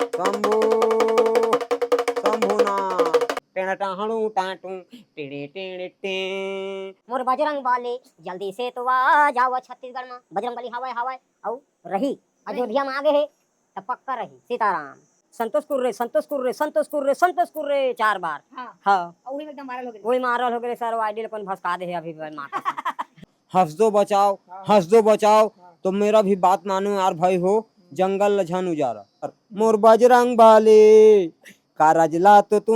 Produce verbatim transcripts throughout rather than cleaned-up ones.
शंभू, शंभू ना। टेढ़ टाहड़ू टाटू, टेढ़े टेढ़े टे। मोर बजरंग बली, जल्दी से तो आ जाओ छत्तीसगढ़ में। बजरंग बली हवय, हवय, अउ रही। अयोध्या में आगे हे, त पक्का रही। सीताराम। संतोष कुर्रे, संतोष कुर्रे, संतोष कुर्रे, संतोष कुर्रे, चार बार। हाँ। हाँ। अउ वही में एकदम viral हो गए। वही viral हो गए सर, वो ID अपन भसका दे हे अभी, माता। हंस दो बचाओ, हाँ। हंस दो बचाओ, हाँ। तो मेरा भी बात मानो यार भाई हो, हम्म। जंगल ल झन उजारा। मोर बजरंग बली, कारज ला तो तू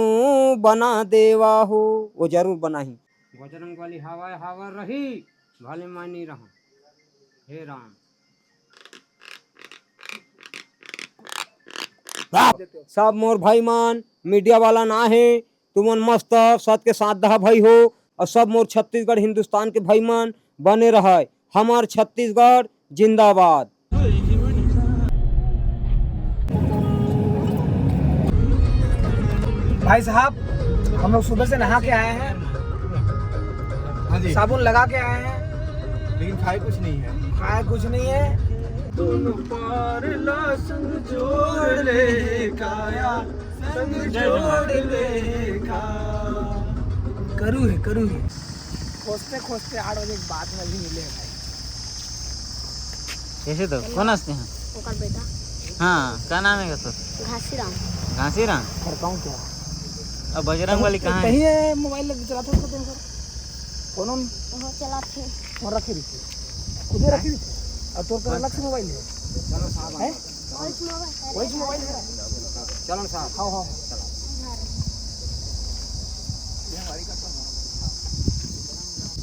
बना देवा हो, वो जरूर बनाही। बजरंग बली हवय, हवय रही, भले मैं नहीं रहूं। हे राम। सब मोर भाई मन, media वाला ना हे, तुमन मस्त सत के साथ दहा भाई हो, अउ सब मोर छत्तीसगढ़ हिंदुस्तान के भाई मन बने रहय। हमर छत्तीसगढ़ जिंदाबाद। भाई साहब, हम लोग सुबह से नहा के आए हैं, हाँ जी। साबुन लगा के आए हैं, लेकिन खाए कुछ नहीं है। खाए कुछ नहीं है। दोनों पार ला संग जोड़ ले काया, संग जोड़ ले का। करू है, करू है। खोजते खोजते आठ बजे के बाद में भी मिले हैं भाई। कैसे तो? कौन हंसते हैं? ओकर बेटा। हाँ, का नाम है तोर? घासीराम। घासीराम? करता हूँ क्या? अब बजरंग बली कहाँ है? कहीं है, mobile लेके चलाते हो तो सर। कौन हम? वो चलाते हैं। वो रखे रखिए। खुदे रखे रखिए। और तोर पर अलग से mobile है? हैं? वही mobile है। चलो साहब। हाँ, हाँ।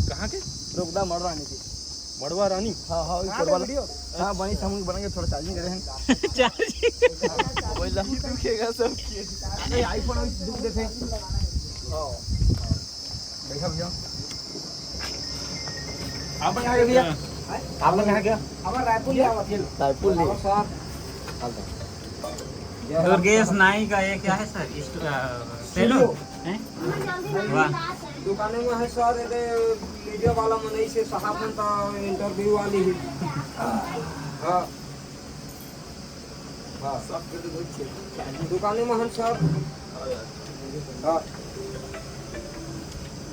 कहाँ के? रुकदा मड़वा रानी जी। मड़वा रानी? हाँ, हाँ, वही कहाँ पे करवा ला। Video? हाँ, बनी समूह बनेंगे, थोड़ा charging करे हैं। Charging? Mobile ला। दुखेगा सब के। अरे, iPhone दुख देते। हाँ। बैठा भैया। आप लोग कहाँ के भैया? हाँ। आप लोग कहाँ के? हमारा रायपुर ले आवा थे। रायपुर ले। और सर। दुर्गेश नाई का ये क्या है सर? इस्ट-, अ, सैलून? हैं? वाह। दुकाने में है सर, ये media वाला मनई से साहब मन का interview वाली ही। हाँ। हाँ। दुकाने में हन सर। हाँ।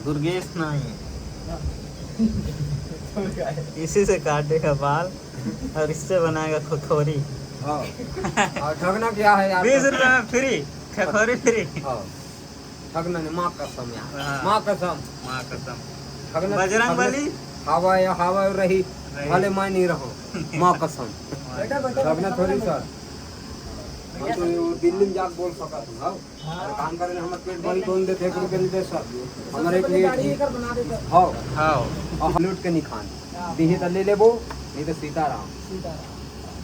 दुर्गेश नाई। इसी से काटेगा बाल और इससे बनाएगा खोखोरी। हाँ। और ठगना क्या है यार? बीस रुपए में free, खोखोरी free। हाँ। ठगना नहीं, माँ कसम यार। हाँ। माँ कसम। माँ कसम। ठगना, बजरंग ठगना बली। हवा या हवा रही, रही। भले मैं नहीं रहूँ। माँ कसम। माँ कसम। ठगना थोड़ी सर। हम तो ये दिल्ली में जाके बोल सकत हूँ, हाँ। और काम करे, हमर पेट भरी कौन देते, एक रुपये नहीं दे सर। हमर एक मिनट। हाँ। हाँ। और हम लूट के नहीं खान। दिही तो ले लेबो, नहीं तो सीताराम। सीताराम।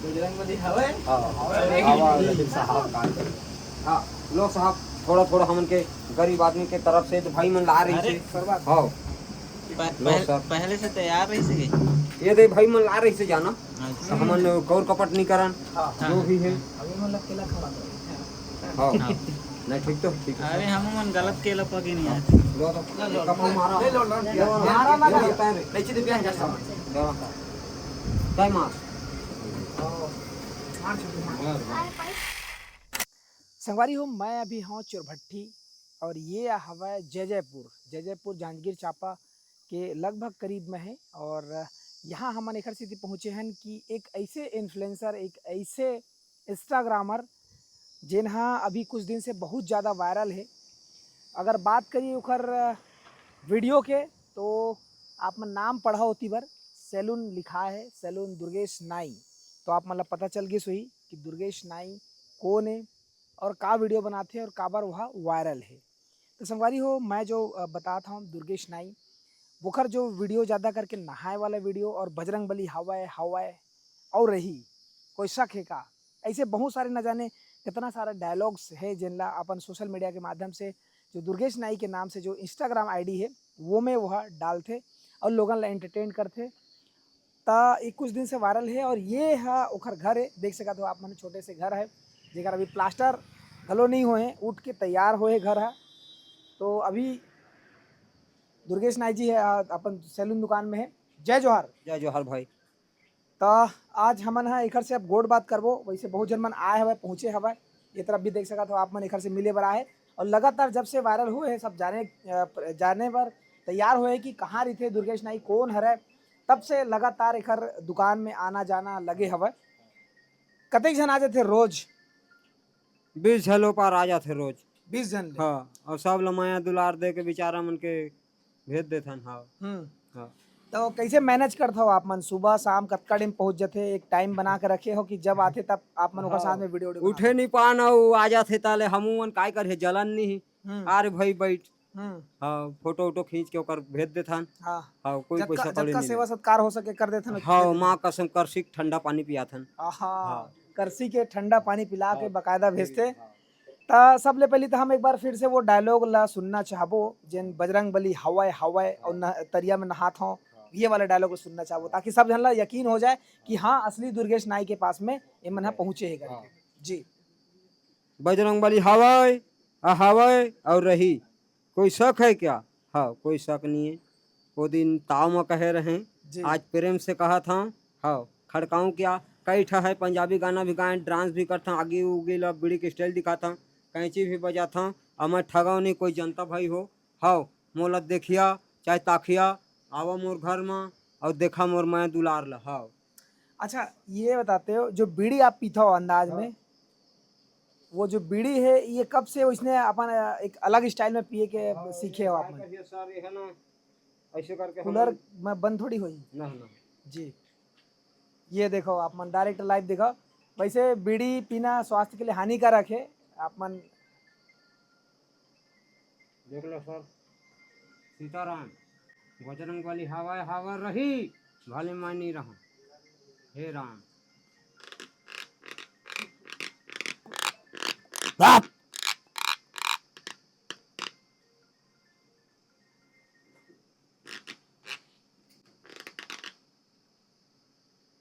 बजरंग बली हवे? हाँ। हवे। हवा, लेकिन साहब का। हाँ, लो साहब, थोड़ा थोड़ा हमन के गरीब आदमी के तरफ से तो भाई मन ला रही अरे। से। हाँ। प-, लो पहल-, सर। पहले से तैयार रही से। ये दे भाई मन ला रही से जाना। अच्छा। तो हमन कौर कपट नहीं करन, हाँ। जो भी है। अभी मन लग के ला खड़ा करो। हाँ। हाँ। नहीं, ठीक तो, ठीक है। अरे, हम मन गलत के ला पगे नहीं आए। लो तो, लो, लो। कपड़ा मारा। ले लो, लो। ये मारा ना, ये मारा। नहीं, चीज़ प्याज जैसा। लो। काय मार? संगवारी हो, मैं अभी हवं चोरभट्टी और ये हवय जैजैपुर, जैजैपुर जांजगीर चांपा के लगभग करीब में है। और यहाँ हमन एकर सेती पहुँचे हन कि एक ऐसे influencer, एक ऐसे Instagrammer, जेन हा अभी कुछ दिन से बहुत ज़्यादा viral है। अगर बात करिए ओकर video के, तो आप मन नाम पढ़ा होती बर, सैलून लिखा है, सैलून दुर्गेश नाई। तो आप मन ला पता चल गिस होही कि दुर्गेश नाई कौन है और का video बनाथे और काबर वह viral है। तो संगवारी हो, मैं जो, अ, बतात हवं दुर्गेश नाई, ओकर जो video ज़्यादा करके नहाए वाला video और बजरंग बली हवय, हवय और रही, कोई शक है का? ऐसे बहुत सारे न जाने कितना सारा dialogues है, जेन ला अपन social media के माध्यम से जो दुर्गेश नाई के नाम से जो Instagram ID है, वो में वह डालथे और लोगन ला entertain करथे। त ये कुछ दिन से viral है और ये ह ओखर घर है, देख सकत हो आप मन, छोटे से घर है, जेकर अभी plaster घलो नहीं होए, उठ के तैयार होए घर है। तो अभी दुर्गेश नाई जी है, आ, अपन सैलून दुकान में है। जय जोहार। जय जोहार भाई। त आज हमन ह एखर से अब गोठ बात करबो। वैसे बहुत झन मन आए हवय, पहुँचे हवय, ये तरफ भी देख सकत हो आप मन, एखर से मिले बर आए हे। और लगातार जब से वायरल हुए हे, सब जाने, अ, जाने बर तैयार हुए हे कि कहाँ रहिथे दुर्गेश नाई, कौन हरे। तब से लगातार एखर दुकान में आना जाना लगे हवय। कतेक झन आ जाथे रोज? बीस झन ओ पार आ जाथे रोज। बीस झन ले? हाँ, और सब ल मया दुलार दे के बेचारा मन के भेज देथन। हाँ। हम्म। हाँ। तो कैसे मैनेज करत हो आप मन? सुबह शाम कतका टाइम पहुंच जाथे? एक टाइम बना के रखे हो कि जब आथे तब आप मन ओकर हाँ। साथ में वीडियो, वीडियो उठे बनाते? नहीं पान, वो आ जाथे ताले हमू मन काय करहे, जलन नहीं। हम्म। आ रे भाई बैठ। हम्म। हाँ, फोटो वोटो खींच के ओकर भेज देथन। हाँ। हाँ, कोई जतका, पैसा कौड़ी जतका नहीं सेवा ले। सत्कार हो सके कर देथन। हाँ, माँ कसम करसी के ठंडा पानी पियाथन। आहा, हाँ। करसी के ठंडा पानी पिला के हाँ। बकायदा भेजथे। हाँ। त सबले पहली त हम एक बार फिर से वो डायलॉग ला सुनना चाहबो, जेन बजरंग बली हवय, हवय और न-, तरिया में नहात हों, ये वाला डायलॉग सुनना चाहबो, ताकि सब झन ला यकीन हो जाए कि हाँ, असली दुर्गेश नाई के पास में ये मन ह पहुँचे हे करके। हाँ। जी। बजरंग बली हवय, आ हवय और रही। कोई शक है क्या? हाँ, कोई शक नहीं है। वो दिन ताव म कहे रहें, जी। आज प्रेम से कहत हँव, हाँ, खड़काऊँ क्या? कई ठा है पंजाबी गाना भी गाएँ, डांस भी करत हँव, आगी उगी ला बीड़ी के स्टाइल दिखात हँव, कैंची भी बजात हँव, अउ मैं ठगव नहीं कोई जनता भाई हो, हाँ, मोला देखिया, चाहे ताकिया, आवा मोर घर म, अउ देखा मोर मया दुलार ला, हाँ। अच्छा, ये बताते हो, जो बीड़ी आप पीता हो अंदाज हाँ। में, वो जो बीड़ी है, ये कब से इसने अपन, अ, एक अलग स्टाइल में पिए के हाँ, सीखे हो आप मन? कहिए सर, ये है ना, ऐसे करके हम कूलर में बंद थोड़ी होई। ना, ना। जी, ये देखो आप मन, डायरेक्ट लाइव देखो। वैसे बीड़ी पीना स्वास्थ्य के लिए हानिकारक है, आप मन देख लो सर, सीताराम, बजरंग बली हवय, हवय रही, भले मैं नहीं रहूं। हे राम। बाप।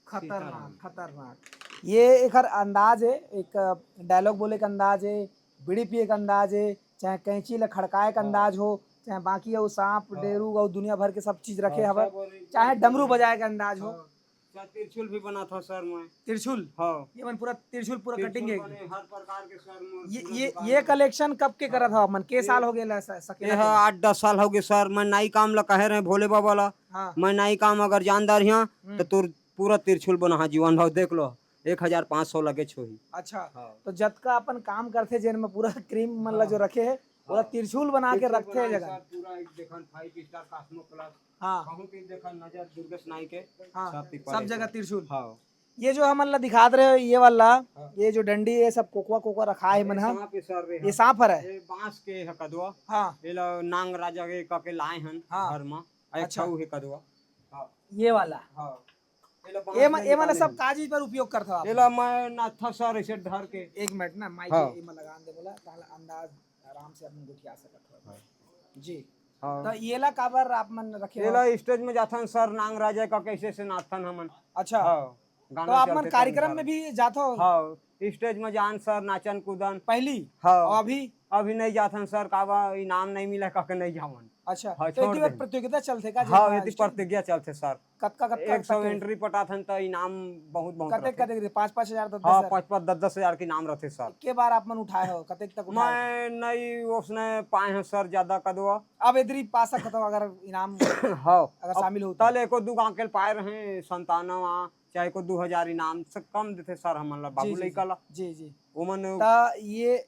खतरनाक, सीताराम। खतरनाक। ये एकर अंदाज है, एक डायलॉग बोले के अंदाज है, बीड़ी पिए के अंदाज है, चाहे कैंची ला खड़काए के हाँ। अंदाज हो, चाहे बाकी अउ सांप, हाँ। डेरू अउ दुनिया भर के सब चीज रखे हाँ, हवय, सब और चाहे डमरू बजाए के अंदाज हो। हाँ। क्या त्रिशूल भी बनात हँव सर मैं। त्रिशूल? हाँ। ये मन पूरा त्रिशूल, पूरा त्रिशूल कटिंग है। बने, हर प्रकार के सर मोर ये, पूरा ये, दुकान ये है। कलेक्शन कब के करत हव मन? के हाँ। साल हो गए ला स-, सकेला ये के? आठ दस साल हो गए सर, मैं नाई काम ला कहे रहे भोले बाबा ला। हाँ। मैं नाई काम अगर जान डारिहा, हम्म। तो तोर पूरा त्रिशूल बनाहा जीवन भाव देख लो, एक हजार पाँच सौ लगे छोही। अच्छा, हाँ। तो जतका अपन काम करथे, जेन में पूरा क्रीम मन ला हाँ। जो रखे हे, ओला हाँ। त्रिशूल बना के त्रिशूल रखथे बनाए जगह। सर, पूरा एक देखन five star Cosmo Plus। हाँ। कहूँ की देखन नजर दुर्गेश नाई के, हाँ, सब पे सब पड़े जगह हे। त्रिशूल। हाँ। ये जो हमन ला दिखात रहे हो, ये वाला, हाँ। ये जो डंडी, ये सब कोकवा, कोकवा रखा है अरे मन हा। सांप हे सर रे, ये हाँ। सांप हरे। ये बांस के हे कदवा। हाँ। ये ला नांग राजा के कके लाए हन हाँ। घर मा। अच्छा। अच्छा, हे कदवा। हाँ। ये वाला। हाँ। एला बांस एमा, में एमा ला निकाले सब हन। का चीज पर उपयोग करथव आप? एला मैं नाचथव सर, ऐसे धर के। एक मिनट ना, माइक हाँ। एमा लगा दे बोला, ताला अंदाज आराम से अपन गोठिया सकत हव। हाँ। जी। हाँ। तो एला काबर आप मन रखे हो? एला स्टेज में जाथन सर, नांग राजा का कैसे से नाचथन हमन। अच्छा। हाँ। गाना तो आप मन चलथे कार्यक्रम तब में भी जाथव? हाँ, स्टेज में जान सर, नाचन कूदन। पहली? हाँ। और अभी? अभी नहीं जाथन सर, काबर इनाम नहीं मिला, कहके नहीं जावन। अच्छा, हाँ, तो छोड़ एती बर देन। प्रतियोगिता चलथे का, हाँ, जेमा एती स्टेज प्रतियोगिता चलथे सर। कतका, कतका एक सौ तक के? एंट्री पटाथन त इनाम बहुत, बहुत कतेक, रथे। कतेक रथे? पाँच, पाँच हजार, दस, हाँ, दस हजार? पाँच, पाँच, दस, दस हजार के इनाम रथे सर। एके बार आप मन उठाए हो, कतेक तक उठाए हो? मैं नहीं, उसने पाए हैं सर, ज्यादा कदवा। अब एदरी पा सकत हो अगर इनाम हाँ, अगर अब शामिल हो तो। तले एको दू गांव के पाए रहे, संतानवा, चाहे को दू हजार इनाम से कम देथे सर हमन ला, बाबू जी, जी, लइका ला। जी, जी। ओमन त ये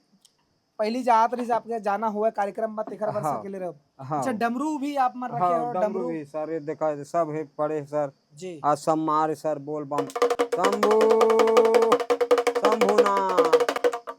पहली जात रहिस आपके जाना हुआ कार्यक्रम में, तेखर बर हाँ, सकेले रहो। हाँ। अच्छा, डमरू भी आप मन रखे हाँ, हो, डमरू डमरू? भी सर, ये देखा, सब है पड़े सर। जी। आज सब मारे सर, बोल बम। शंभू, शंभू ना।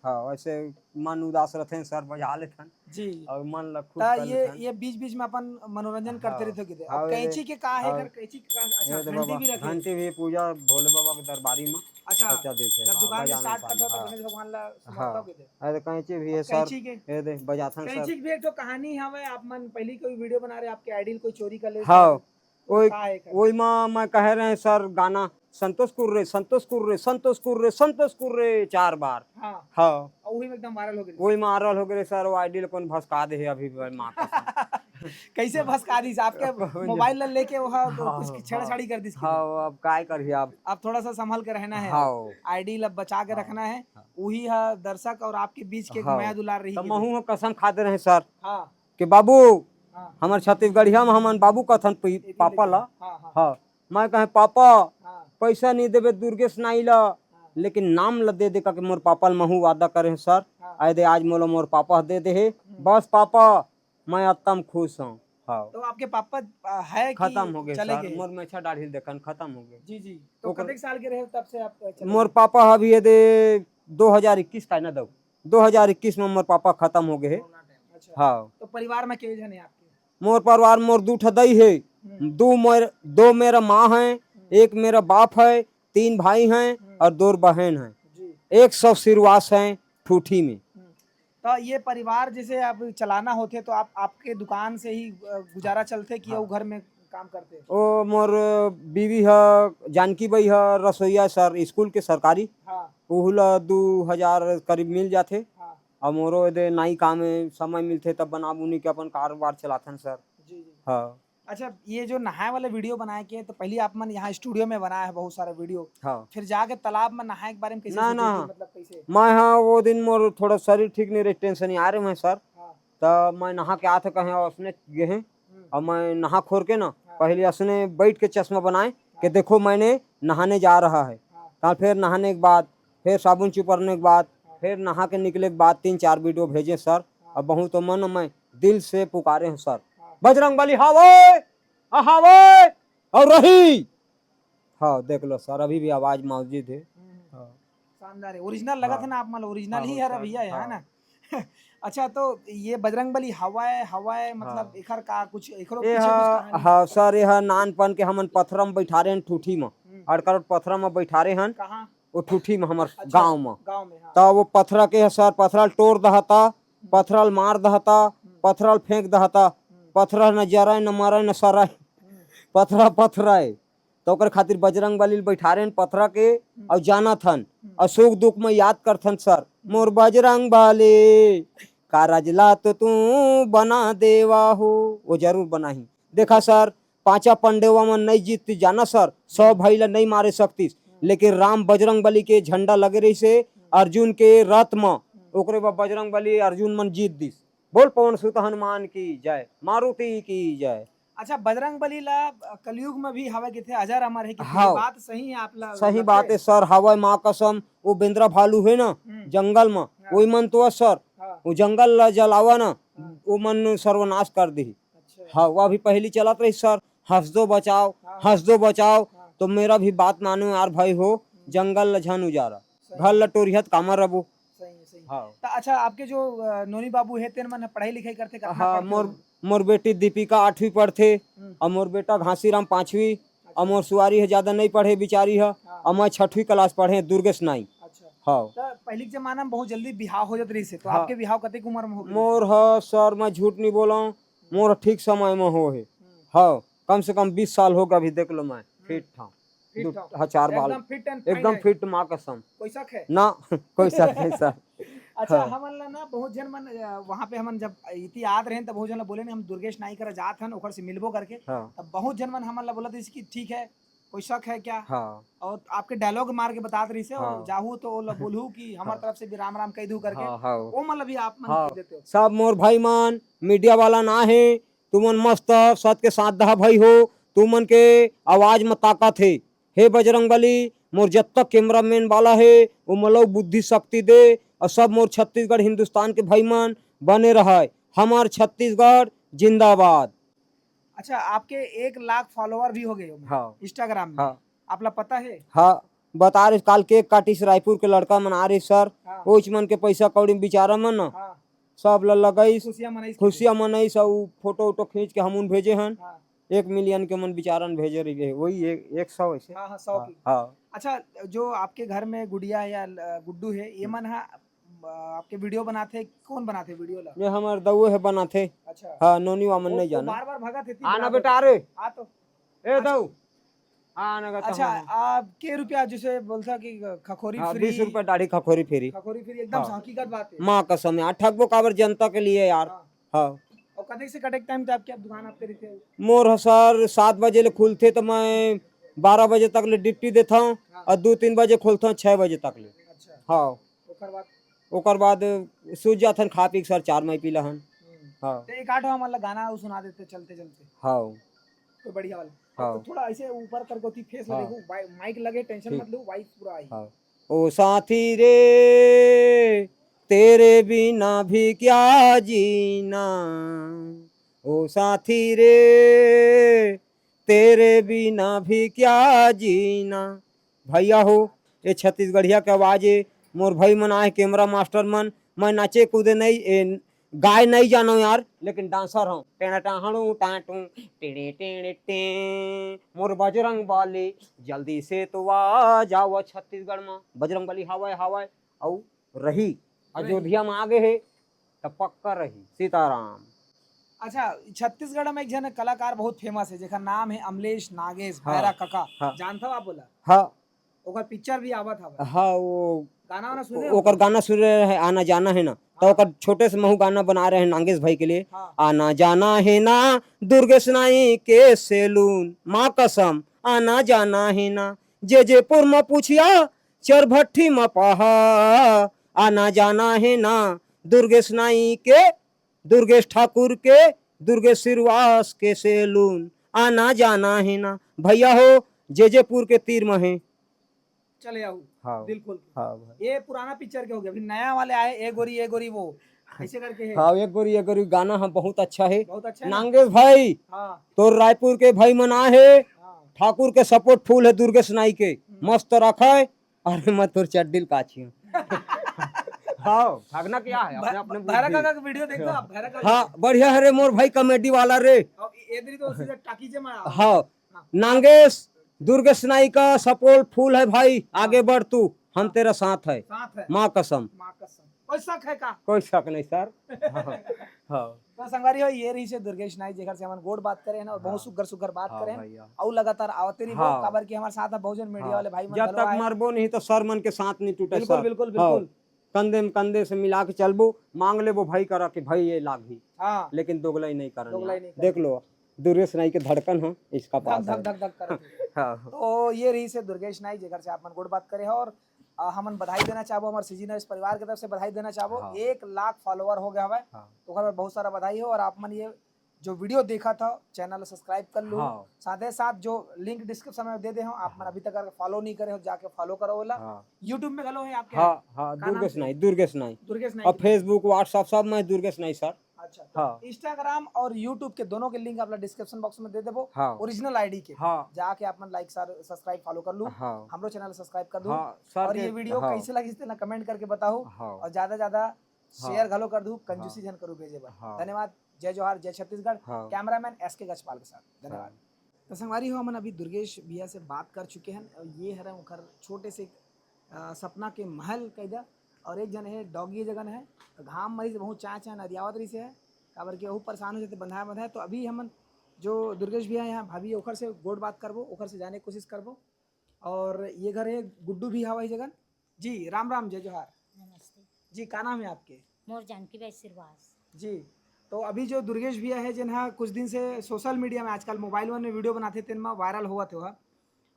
हाँ, वैसे मन उदास रहते हैं सर, बजा लेथन। जी। और मन ला खुश त कर ये, लेथन। ये बीच-बीच में अपन मनोरंजन करते हाँ। रहिथो किते। अब हाँ, कैंची ये, के का है, हाँ। एकर कैंची के का, अच्छा, ये तो घंटी बाबा, भी रखे। घंटी भी पूजा भोले बाबा के दरबारी में अच्छा, खर्चा देथे। जब हाँ, दुकान बजाने स्टार्ट वाली, करथो, तो हाँ। गणेश भगवान ला समर्पण हाँ। किते। अरे, कैंची भी अब है सर। कैंची के? ये देख, बजाथन सर। कैंची के भी एक ठो कहानी हवे, आप मन पहली कोई वीडियो बना रहे, आपके आइडियल कोई चोरी कर ले हाँ। सर। ओई, का है एकर? ओई मा मैं कहे रहे सर, गाना संतोष कुर्रे, संतोष कुर्रे, संतोष कुर्रे, संतोष कुर्रे चार बार। हाँ। हाँ। और वही में एकदम वायरल हो गए। वही वायरल हो गए सर, वो आइडियल कौन भसका दे है अभी, माँ कसम। कैसे भसका दी आपके मोबाइल ला लेके वहाँ तो हाँ, कुछ हाँ। छेड़छाड़ी कर दी इसकी। हाँ, अब काय करिए आप? अब थोड़ा सा संभल के रहना है। हाँ। आइडियल अब बचा के हाँ। रखना है। हाँ। उही ह दर्शक और आपके बीच के एक हाँ। मया दुलार रही त के महू ह कसम खा दे रहे सर हाँ। कि बाबू, हाँ। हमर छत्तीसगढ़िया म हमन बाबू कथन पी-, एती पापा लेके। ला। हाँ, हाँ। हाँ, मैं कहे, "पापा, हाँ। पैसा नहीं देबे दुर्गेश नाई ला, हाँ। लेकिन नाम ला दे दे," करके मोर पापा ला महू वादा करे हूँ सर। हाँ। आय दे आज मोला मोर पापा ह दे दे हे। हम्म। बस पापा, मैं अत्तम खुश हूँ। हाँ। तो आपके पापा, अ, है कि खत्म हो गए चले सर, गए? मोर मेछा दाढ़ी देखन खत्म हो गए। जी, जी। तो ओकर कतेक साल के रहे तब से आप, अ, चले मोर गए? पापा ह अभी ये दे दो हज़ार इक्कीस का है ना दऊ, दो हज़ार इक्कीस में मोर पापा खत्म हो गए हे। Corona time. अच्छा। हाँ। तो परिवार में के झन है आपके? मोर परिवार मोर दू ठा दई हे, हम्म। दू मोर, दो मेरा माँ है, हम्म। एक मेरा बाप है, तीन भाई हैं हम्म। और दो बहन हैं। जी। एक सौ सिरवास हैं ठूठी में। हम्म। तो ये परिवार जैसे अब चलाना होथे तो आप, आपके दुकान से ही, अ, गुजारा चलथे कि हाँ। अउ घर में काम करथे? ओ मोर बीवी ह, जानकी बाई ह रसोईया सर, स्कूल के सरकारी। हाँ। ओहू ला दू हज़ार करीब मिल जाथे। हाँ। अउ मोरो एदे नाई काम में समय मिलथे तब बना बुनी के अपन कारोबार चलाथन सर। जी, जी। हाँ। अच्छा, ये जो नहाए वाला वीडियो बनाए के, तो पहली आप मन यहाँ स्टूडियो में बनाए है बहुत सारा वीडियो, हाँ। फिर जाके तालाब में नहाए के बारे में कैसे ना, सोचे ना। कि मतलब कैसे? मैं हाँ, वो दिन मोर थोड़ा शरीर ठीक नहीं रहे, टेंशन ही आ रहे हैं सर। हाँ। त मैं नहा के आत कहे और उसने गे हैं, हम्म। और मैं नहा खोर के ना, हाँ। पहले असने बैठ के चश्मा बनाए कि हाँ। देखो मैंने नहाने जा रहा है। हाँ। त फिर नहाने के बाद, फिर साबुन चिपरने के बाद, हाँ। फिर नहा के निकले के बाद तीन चार वीडियो भेजे सर। हाँ। अब बहुत मन मैं दिल से पुकारे हूँ सर, हाँ। बजरंग बली हावे, हावे और रही। हाँ, देख लो सर, अभी भी आवाज मौजूद है। हम्म। हाँ। शानदार है, ओरिजिनल लगत हाँ। है ना आप मन, ओरिजिनल हाँ, ही है सर, भैया, है हाँ। ना? अच्छा, तो ये बजरंग बली हवय, हवय, मतलब हाँ। एखर का कुछ, एकरो ये पीछे कुछ हा-, कहानी? हाँ सर, ये हा नानपन के हमन पथरा में बैठारे हन, ठूठी में। हम्म। अड़करोट पथरा में बैठारे हन। कहाँ? वो ठूठी में हमर अच्छा, गाँव में। गाँव में, हाँ। त वो पथरा के ह सर, पथरा ल टोर दहता, हम्म। पथरा ल मार दहता, हम्म। पथरा ल फेंक दहता, हम्म। पथरा न जरय, न मरय, न सरय, हम्म। पथरा, पथरा ए। त ओकर खातिर बजरंग बली ल बैठारे हन पथरा के, हम्म। अउ जानत हन, हम्म। अउ सुख दुख में याद करथन सर, हम्म। मोर बजरंग बली, कारज ला तो तू बना देवा हो, वो जरूर बनाही। देखा सर, पांचा पंडेवा मन नई जीततिस, जाना सर, सौ हम्म। भाई ला नई मारे सकतिस, हम्म। लेकिन राम बजरंग बली के झंडा लगे रहिस हे, हम्म। अर्जुन के रथ म, हम्म। ओकरे बाद बजरंग बली अर्जुन मन जीत दिस। बोल पवन सुत हनुमान की जय, मारुति की जय। अच्छा, बजरंग बली ला, अ, कलयुग में भी हवे किथे, अजर अमर है किथे, ये हाँ। बात सही है आप ला सही लगथे? बात है सर, हवय माँ कसम, वो बेंदरा भालू है ना, हम्म। जंगल में, हाँ। वही मन तो है सर, हाँ। वो जंगल ला जलावा ना, हाँ। वो मन सर्वनाश कर दी। अच्छा। हाँ, वो अभी पहली चलत रही सर, हंस दो बचाओ, हाँ। हंस दो बचाओ, हाँ। तो मेरा भी बात मानो यार भाई हो, हम्म। जंगल ला झन उजारा, सही। घर ला टोरिहा त कामा रबो। सही, सही। हाँ। त अच्छा, आपके जो, अ, नोनी बाबू हे, तेन मन पढ़ाई लिखाई करथे, कतना हाँ, पढ़थे मोर, ओमन? मोर बेटी दीपिका आठवीं पढ़थे, हम्म। अउ मोर बेटा घासीराम पांचवी, अच्छा। अउ मोर सुआरी ह ज्यादा नई पढ़े बिचारी ह, हाँ। अउ मैं छठवीं क्लास पढ़े दुर्गेश नाई। अच्छा। हाँ। त पहिली के जमाना में बहुत जल्दी बिहाव हो जात रहिस हे, तो हाँ। आपके बिहाव कतेक उम्र में हो गए? मोर ह सर, मैं झूठ नहीं बोला हूँ, हम्म। मोर ठीक समय में हो हे। हम्म। हाँ, कम से कम बीस साल हो गए, अभी देख लो मैं हम्म। फिट था। फिट दू, था। हाँ, चार बाल। एकदम fit and fine एकदम है। फिट, माँ कसम। कोई शक है? ना, कोई शक नहीं सर। अच्छा, हाँ। हमन ला ना बहुत झन मन, अ, वहाँ पे हमन जब इति आत रहेन, त बहुत झन ला बोले, "नहीं, हम दुर्गेश नाई करा जात हन, ओकर से मिलबो करके।" हाँ। तब बहुत झन मन हमन ला बोलत रहिस कि ठीक है, कोई शक है क्या? हाँ। और आपके dialogue मार के बतात रहिस हे, हाँ। जाहू तो ओला बोलहू कि हमर हाँ। तरफ से भी राम राम कह दू करके। हाँ, हाँ। वो मन ला भी आप मन हाँ। कह देते हो। सब मोर भाई मन, मीडिया वाला ना हे, तुमन मस्त सत के साथ दहा भाई हो, तुमन के आवाज म ताकत हे। हे बजरंग बली, मोर जब तक कैमरामैन वाला हे, वो मलव बुद्धि शक्ति दे, और सब मोर छत्तीसगढ़ हिंदुस्तान के भाई मन बने रहय। हमार छत्तीसगढ़ जिंदाबाद। अच्छा, आपके एक लाख follower भी हो गए होंगे हाँ। Instagram में। हाँ। आप ला पता है? हाँ, बता रहे, काल cake काटिस रायपुर के लड़का मन आ रहे सर, हाँ। ओच मन के पैसा कौड़ी बिचारा मन ना, हाँ। सब ला लगाइस, खुशियाँ मनाइस। खुशियाँ मनाइस, अउ फोटो वोटो खींच के हमन भेजे हन। हाँ। एक million के मन बिचारन भेजे रहिए, वही एक, एक सौ ऐसे। हाँ, हाँ, सौ हाँ, की। हाँ। अच्छा, जो आपके घर में गुड़िया है या ल-, गुड्डू है, ये हम्म। मन हा, अ, आपके video बनाथे, कौन बनाथे video ला? ये हमर दऊ हे बनाथे। अच्छा। हाँ, नोनी वा मन वो, नहीं वो जाना। बार-बार भगत हे, आना बुलावत बेटा, हे। अरे। आ तो। ए अच्छा। दऊ। हाँ, आना का अच्छा, तहाँ। आप के रुपया जैसे बोलता कि खखोरी हाँ, free, बीस रुपया दाढ़ी खखोरी free। खखोरी free, एकदम हाँ। हकीकत बात है। माँ कसम यार, ठगबो काबर जनता के लिए यार। हाँ। हाँ। और कतेक से कतेक time तक आपके दुकान आपके रहिथे? मोर ह सर सात बजे ले खुलथे त मैं बारह बजे तक ले duty देथव हाँ। और दो तीन बजे खोलथव, छह बजे तक ले। अच्छा। हाँ। ओकर बाद सूत जाथन खा पी के सर, चार मई पीला हन। हाँ। तो एक आठ हमन ला गाना अउ सुना देते चलते चलते। हाँ। तो बढ़िया वाला। हाँ। तो थोड़ा ऐसे ऊपर करके होती फेस ला हाँ। देखो, वाई-, माइक लगे, टेंशन ठीक। मत लो, वॉइस पूरा आई। हाँ। ओ साथी रे, तेरे बिना भी क्या जीना, ओ साथी रे, तेरे बिना भी क्या जीना। भैया हो, ये छत्तीसगढ़िया के आवाज ए। मोर भाई मन आए, कैमरा मास्टर मन, मैं नाचे कूदे नहीं, ए, गाय नहीं जानो यार, लेकिन डांसर हूँ। टेढ़ा टाहड़ू टाटू, टेढ़े टेढ़े टे, मोर बजरंग बली, जल्दी से तो आ जाओ छत्तीसगढ़ में। बजरंग बली हवय, हवय, अउ रही। रही। अयोध्या में आ गए हे, त पक्का रही। सीताराम। अच्छा, छत्तीसगढ़ में एक झन कलाकार बहुत फेमस है, जेकर नाम है अमलेश नागेश, हाँ, भैरा कका। हाँ। जानता हो आप बोला? हाँ। ओकर पिक्चर भी आवत हवय। हाँ, वो गाना वाना सुने हो? ओकर गाना सुन रहे हैं, आना जाना है ना, तो हाँ। ओकर छोटे से महू गाना बना रहे हैं नागेश भाई के लिए। हाँ। आना जाना है ना दुर्गेश नाई के सैलून, माँ कसम, आना जाना है ना, जे जे पुर म पूछिया, चरभट्ठी म पाहा, आना जाना है ना दुर्गेश नाई के, दुर्गेश ठाकुर के, दुर्गेश श्रीवास के सैलून, आना जाना है ना। भैया हो, जे जे पुर के तीर म है। चले आहू। हाँ। दिल खोल के। हाँ भाई। ये पुराना पिक्चर के हो गया, अभी नया वाले आए, ए गोरी, ए गोरी वो, ऐसे करके है। हाँ, एक गोरी, एक गोरी गाना हम बहुत अच्छा है। बहुत अच्छा है ना? नागेश भाई, हाँ। तो रायपुर के भाई मन आए हे, हाँ। ठाकुर के सपोर्ट फुल है दुर्गेश नाई के, हम्म। मस्त रखा है। अरे मैं तोर चड्डी ल काछी हूँ। हाँ, भागना क्या है, अपने, भ-, अपने भैरा बुद्धि। काका का वीडियो देखो आप, भैरा काका। हाँ, बढ़िया है रे मोर भाई, कॉमेडी वाला रे। और ये दरी तो सीधा टाकीजे में आ। हाँ, हाँ। नागेश, दुर्गेश नाई का सपोर्ट फुल है भाई, हाँ। आगे बढ़ तू, हम हाँ। तेरा साथ है। साथ है। माँ कसम। माँ कसम। कोई शक है का? कोई शक नहीं सर। हाँ, हाँ। तो संगवारी हो, ये रही से दुर्गेश नाई, जेकर से हमन गोठ बात करे हैं ना, और बहुत हाँ। सुग्घर सुग्घर बात हाँ करे हैं। भैया। अउ लगातार आवते रहिबो, हाँ। काबर कि हमर साथ अब बहुत जन मीडिया हाँ। वाले भाई मन जब घलो तक आए हैं। मरबो नहीं तो सर मन के साथ नहीं टूटे बिल्कुल, सर। बिल्कुल, हाँ। बिल्कुल। कंधे में कंधे से मिला के चलबो, मांग लेबो भाई करा के भाई ये लागही। हाँ। लेकिन दोगलाई नहीं करना। दोगलाई नहीं करना। देख लो, दुर्गेश नाई के धड़कन है इसका धक, पास धक, है। धक, धक करत हे। हाँ। तो ये रही से दुर्गेश नाई, जेकर से आप मन गोठ बात करे हो और, अ, हमन बधाई देना चाहबो हमर सीजी नॉइस परिवार के तरफ से बधाई देना चाहबो। हाँ। एक लाख फॉलोअर हो गया हवय, हाँ। तो ओकर बर बहुत सारा बधाई हो और आप मन ये जो वीडियो देखत हो, चैनल ला सब्सक्राइब कर लू। हाँ। साथे साथ जो लिंक डिस्क्रिप्शन में दे दे हो, आप मन हाँ। अभी तक अगर फॉलो नहीं करे हो, जाके फॉलो करो ओला। हाँ। YouTube में घलो है आपके? हाँ, हाँ, का नाम दुर्गेश से? नाई, दुर्गेश नाई। दुर्गेश नाई। और Facebook, WhatsApp सब में दुर्गेश नाई सर। अच्छा, तो हाँ। Instagram और YouTube के दोनों के लिंक आप ला डिस्क्रिप्शन बॉक्स में दे देबो, हाँ। ओरिजिनल आईडी के। हाँ। जाके आप मन लाइक, सर, सब्सक्राइब, फॉलो कर लू। हाँ। हमरो चैनल सब्सक्राइब कर दू। हाँ, सर और के, ये वीडियो हाँ। कैसे लगिस तेला कमेंट करके बताओ। हाँ। और ज्यादा ज्यादा हाँ। शेयर घलो कर दू, कंजूसी हाँ। झन करू भेजे बर। हाँ। धन्यवाद, जय जोहार, जय छत्तीसगढ़। हाँ। कैमरामैन एस के गजपाल के साथ। धन्यवाद। हाँ। तो संगवारी हो, हमन अभी दुर्गेश भैया से बात कर चुके हैं और ये हरे ओकर छोटे से, अ, सपना के महल कह दा। और एक जन है डॉगी जगन है, तो घाम मरीज बहुत चाय चाय नरियावत रही से है, काबर के ओहू परेशान हो जाते बंधाए बंधाए। तो अभी हमन जो दुर्गेश भैया यहाँ भाभी ओकर से गोठ बात करबो, ओकर से जाने के कोशिश करबो। और ये घर है गुड्डू भी हवा ही जगन। जी राम राम, जय जोहार। नमस्ते। जी, का नाम है आपके? मोर जानकी बाई सिरवास। जी, तो अभी जो दुर्गेश भैया है, जिन हा कुछ दिन से सोशल मीडिया में, आजकल मोबाइल मन में वीडियो बनाथे, तेन म वायरल होवत हे ओहा,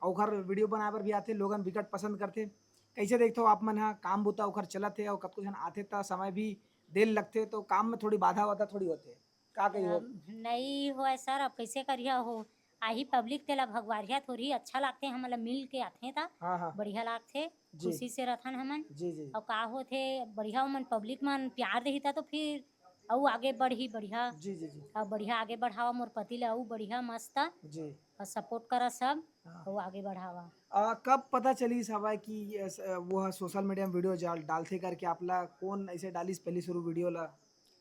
अउ ओखर वीडियो बनाए बर भी आथे, लोगन बिकट पसंद करथे। कैसे देखथो आप मन हा, काम बुता ओखर चलत हे, अउ कतको झन आथे त समय भी देर लगथे, तो काम में थोड़ी बाधा वाधा थोड़ी होथे, का कही हो? अम, नई होय सर, अब कैसे करिया हो, आही पब्लिक तेला भगवारिया थोड़ी, अच्छा लागथे, हमन ला मिल के आथे त हाँ, हाँ। बढ़िया लागथे, जी। खुशी से रथन हमन। जी, जी। अउ का होथे, बढ़िया ओमन पब्लिक मन प्यार देही त तो फिर अउ आगे बढ़ही बढ़िया। जी, जी, जी। अउ बढ़िया आगे बढ़ावा मोर पति ला, अउ बढ़िया मस्त। जी। अउ सपोर्ट करा सब, हाँ। अउ आगे बढ़ावा। आ, कब पता चलिस हवय कि ये स-, वो ह सोशल मीडिया में वीडियो जाल-, डालथे करके? आप ला कौन ऐसे डालिस पहली शुरू वीडियो ला?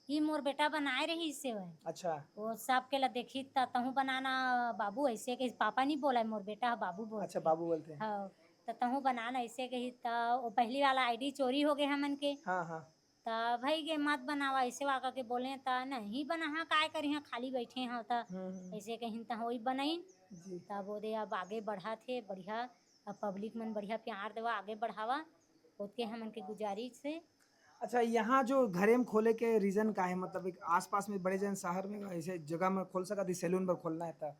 ई मोर बेटा बनाए रहिस हे वह। अच्छा। वो सबके ला देखी त तहूँ बनाना बाबू, ऐसे के पापा नहीं बोला, मोर बेटा ह बाबू बोलथे। अच्छा, बाबू बोलथे। हाँ, त तहूँ बनाना ऐसे कही त वो पहली वाला आईडी चोरी हो गए हमन के। हाँ, हाँ। त भाई के मत बनावा, ऐसे वा करके बोले त नहीं बना, हाँ, काय करी, हाँ, खाली बैठे हाँ त हम्म, हम्म। ऐसे कहीं त वही बनाइन। जी। तब वो दे अब आगे बढ़ाथे बढ़िया, अब पब्लिक मन बढ़िया प्यार देवा, आगे बढ़ावा, ओतके हमन के गुजारिश हे। अच्छा, यहाँ जो घरे में खोले के रीजन का है? मतलब एक आसपास में बड़े जन शहर में ऐसे जगह में खोल सकत ही, सैलून बर खोलना है त?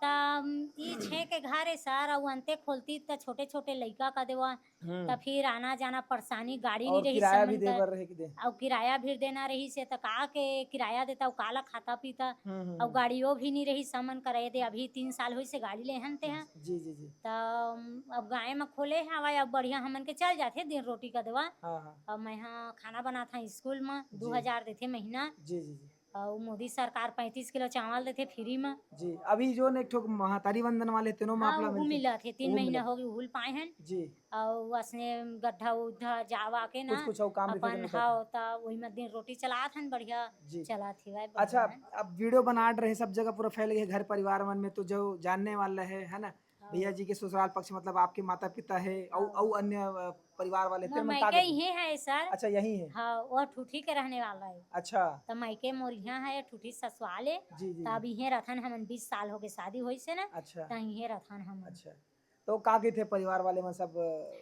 त ई छे के घर हे सर, अउ अंते खोलती त छोटे छोटे लइका का देवा, हम्म। त फिर आना जाना परेशानी, गाड़ी नहीं रही, समन कर। अउ किराया भी देना रही से त का के किराया देता, अउ काला खाता पीता, हम्म, हम्म, अउ हम्म। गाड़ियों भी नहीं रही, समन करे दे। अभी तीन साल होइस हे गाड़ी ले हन ते हैं। जी, जी, जी। त अब गाँव में खोले हवय, अब बढ़िया हमन के चल जाथे दिन रोटी का देवा। हाँ, हाँ। अब मैं हा खाना बनात हा स्कूल में, जी। दू हजार देथे महीना। जी, जी, जी। अउ मोदी सरकार पैंतीस किलो चावल देथे free में। जी, अभी जो ने एक ठो महतारी वंदन वाले तेनो में हाँ, आप ला उहू मिलथे? मिलत हे, तीन उहू महीना मिलत। हो गए, उहू ल पाए हन। जी। अउ असने गड्ढा उड्ढा जावा के ना, कुछ, कुछ अउ काम रहिथे अपन तेनो करथे। हाँ, त वही में दिन रोटी चलात हन, बढ़िया जी। चलात हे भाई, अच्छा, बढ़िया है। अब video बनात रहे, सब जगह पूरा फैल गए घर परिवार मन में, तो जो जानने वाला है, है ना, हाँ। भैया जी के ससुराल पक्ष, मतलब आपके माता पिता है, अउ, हाँ। अउ अन्य, अ, परिवार वाले मोर तेमन का मायके करथे? इहे है सर। अच्छा, यही है। हाँ, वो ठूठी के रहने वाला है। अच्छा। त मायके मोर इहाँ है, ठूठी ससुराल है। जी, जी, त अब जी। इहे रथन, हमन बीस साल हो गए शादी होइस हे ना, अच्छा। त इहे रथन हमन। अच्छा। तो का कहिथे परिवार वाले मन सब?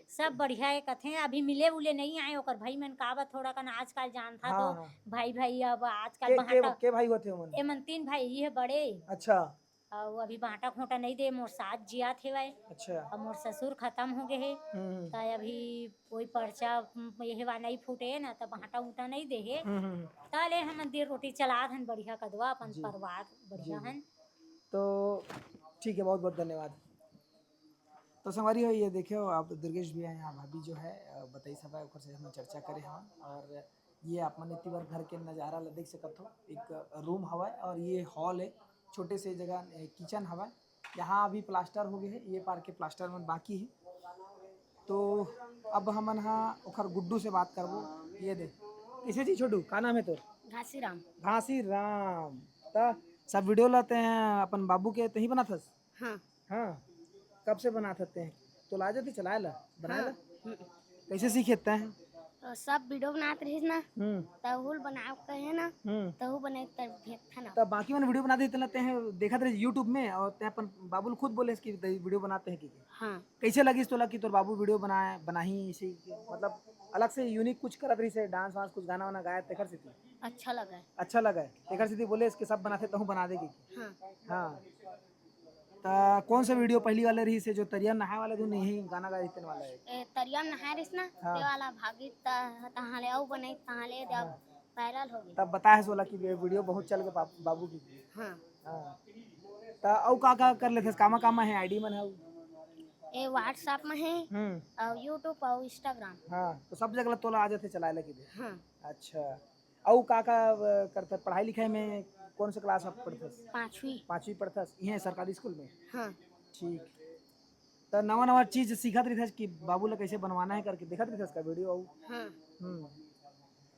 सब बढ़िया है कथे, अभी मिले उले नहीं आए, ओकर भाई मन का बा थोड़ा कन आजकल जानथा हाँ, तो हाँ। भाई भाई अब आजकल के, के, भाटा के भाई होथे ओमन? एमन तीन भाई, ये बड़े। अच्छा। अउ अभी बांटा खोंटा नहीं दे, मोर सास जियात हेवय। अच्छा। अउ मोर ससुर खत्म हो गए हे। हम्म। त अभी कोई पर्चा, उम, ये हेवा नहीं फूटे ना, त बांटा उंटा नहीं दे हे। हम्म, हम्म, हम्म। त ले हमन दिन रोटी चलात हन बढ़िया कदवा, अपन जी। परिवार बढ़िया जी, जी। हन। तो ठीक है, बहुत बहुत धन्यवाद। तो संगवारी हो, ये देखियो आप दुर्गेश भैया यहाँ भाभी जो है, अ, बताई सब है, ओकर से हम चर्चा करे हवन। और ये आप मन इतनी बार घर के नजारा ला देख सकत हो, एक room हवय और ये hall है, छोटे से जगह, अ, kitchen हवय। यहाँ अभी plaster हो गए है, ये पार के plaster मन बाकी है। तो अब हमन हा ओखर गुड्डू से बात करबो। ये दे, कैसे जी छोटू, का नाम है तोर? घासीराम। घासीराम। त सब video लाते हैं अपन बाबू के, तही बनाथस? हाँ। हाँ, कब से बनात हते हैं? तो ला जाते चलाए ला, बनाए हाँ। ला? हम्म। कैसे सीखे तैं? तो सब video बनात रहिस ना, हम्म। त उहू ल बनाओ कहे ना, हम्म। त उहू बने त भेजथन। त बाकी मन video बनात रहिस तेला तैं देखत रहिस YouTube में, और तैं अपन बाबू ल खुद बोले कि video बनाते हैं कि? हाँ। कैसे लगिस तोला कि तोर बाबू video बनाए, बनाही इसे, मतलब अलग से unique कुछ करत रहिस हे, dance वांस, कुछ गाना वाना गाए, तेखर सेती? अच्छा लगा है। अच्छा लगा है, तेखर सेती बोले इसके सब बनाते, तहूँ बना देगी। हाँ। हाँ। त कौन सा video पहली वाले रहिस हे, जो तरिया नहाए वाला धुन, यही गाना गाए तेन वाला है? ए, तरिया नहाए रहिस ना, हाँ। ते वाला भागी त-, तहाँ ले अउ बने, तहाँ ले दे, हाँ। Viral हो गई। तब बताए हे सोला कि वे video बहुत चल गए बाप-, बाबू की। हाँ। हाँ। त अउ का का कर लेथस, कामा कामा है ID मन है? ए WhatsApp में है, हम्म। और YouTube और Instagram। हाँ, तो सब जगह तोला आ जाथे चलाए लगी दे। हाँ। अच्छा। अउ का का, अ, करथस? पढ़ाई लिखाई में कौन से class आप पढ़थस? पाँचवीं। पाँचवीं पढ़थस? इहे सरकारी स्कूल में? हाँ। ठीक। त नवा नवा चीज सीखत रहिथस कि बाबू ला कैसे बनवाना है करके देखत रहिथस का video अउ? हाँ। हम्म।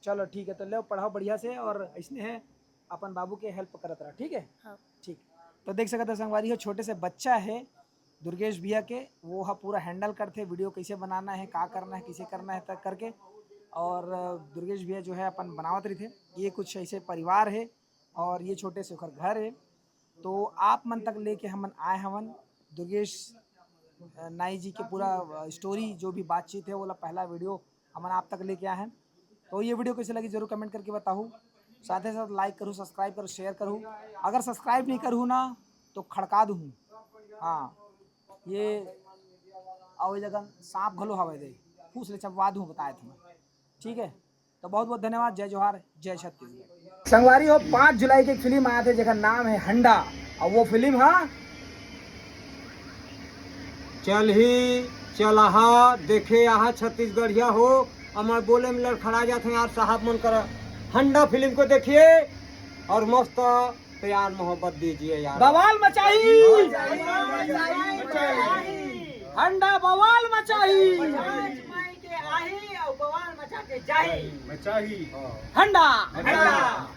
चलो ठीक है, तो ले पढ़ाओ बढ़िया से और ऐसने है अपन बाबू के help करत रहा, ठीक है? हाँ। ठीक। तो देख सकत हो संगवारी हो, छोटे से बच्चा है दुर्गेश भैया के, वो ह पूरा handle करथे video कैसे बनाना है, का करना है, कैसे करना है तक करके। और दुर्गेश भैया जो है अपन बनावत रहिथे। ये कुछ ऐसे परिवार है और ये छोटे से ओकर घर है। तो आप मन तक लेके हमन आए हवन दुर्गेश, अ, नाई जी के पूरा, अ, story, जो भी बातचीत है, वो ला पहला video हमन आप तक लेके आए हैं। तो ये video कैसे लगी जरूर comment करके बताहू, साथ ही साथ like करू, subscribe करू, share करू। अगर subscribe नहीं करू ना तो खड़का दूँ। हाँ, ये अउ ए जगह सांप घलो हवे दे, फूस ले चबवा दूँ बताए तुम्हें। ठीक है, तो बहुत बहुत धन्यवाद। जय जोहार, जय छत्तीसगढ़। संगवारी हो, पाँच जुलाई के एक फिल्म आया था जेकर नाम है हंडा, और वो फिल्म हा चलही चलहा देखे आहा छत्तीसगढ़िया हो। अमर बोले में लड़खड़ा जात हैं यार साहब मन करा। हंडा फिल्म को देखिए और मस्त प्यार मोहब्बत दीजिए यार। बवाल मचाही। हंडा बवाल मचाही। मचाही। हंडा। हंडा।